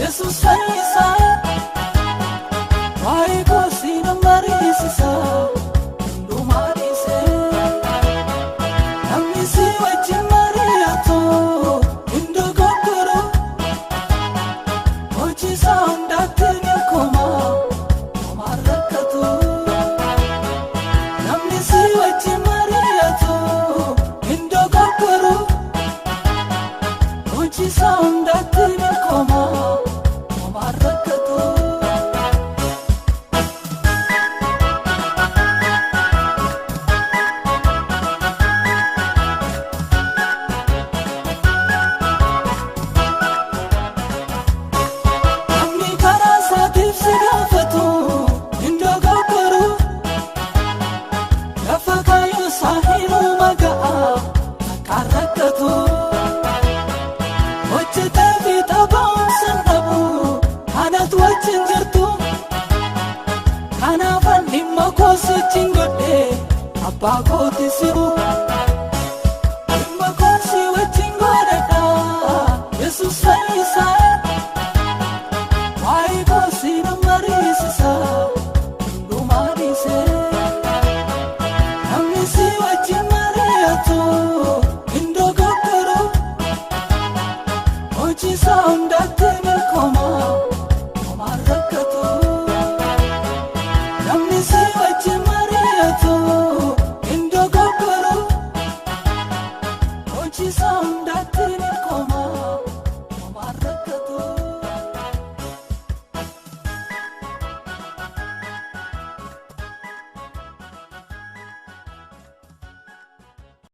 Yesus fayyisaa, waa'ee koosii na mariisisaa, hundumaa dhiisee. Namni si wajjin mari'atu hin dogoggoru, hojii isaa hundaatti ni koma, homaan rakkatu. Namni si wajjin mari'atu hin dogoggoru, hojii isaa hundaatti ni koma, homaan rakkatu. Namni karaa isaatiif si gaafatu hin dogoggoru. Lafa kaayyoo isaa hiruma ga'a takkaan rakkatu. Hojjetee fi taphaa'umsa hin dhabu kanatu wajjin jirtu. Kanaafan dhimma koo sichiin godhe abbaa kooti si'u.